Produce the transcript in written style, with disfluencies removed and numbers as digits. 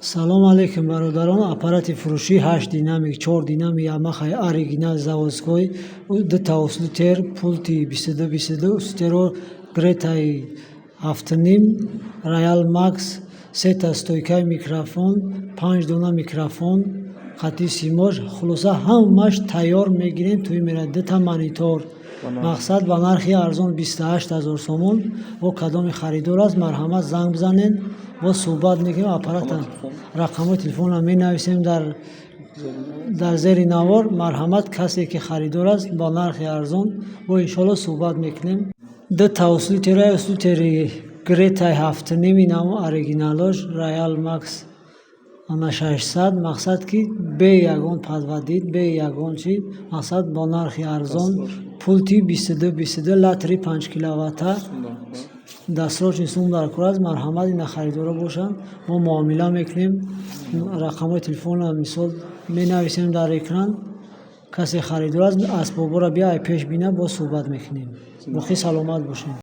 Салом алейкум, бародарон! Аппарати фурӯшӣ: ҳашт динамик, чор динамик Ямахаи оригинал, заводской, дута усилитель, пульти 22-22, усилителро Гретаи 7,5, Роял Макс, сета стойкаи микрофон, панҷ дона микрофон, хати симош. Хулоса, ҳамаш тайёр мегирем, тӯй мерад. Дута монитор. Мақсад, ба нархи арзон, 28 000 сомон. Бо кадоми харидор аст, марҳамат, занг бизанед, бо суҳбат мекунем. Аппарата рақамҳои телефонро менависем дар зери навор. Марҳамат, касе ки харидор аст, ба нархи арзон бо иншоалло суҳбат мекунем. Дута усилитель, усилители Гретаи 7,5, намо оригиналош, Роял Макс ана 600. Мақсад, ки бе ягон подводить, бе ягон чи. Мақсад, бо нархи арзон, пульти 22-22, латри 5 киловатта. Дастрочни сум дар кор аст. Марҳамат, ина харидоро бошанд, мо муомила мекунем. Рақамҳои телефонро, мисол, менависем дар экран. Касе харидор аст, асбобҳоро биай пеш бина, боз суҳбат мекунем. Боқӣ саломат бошед.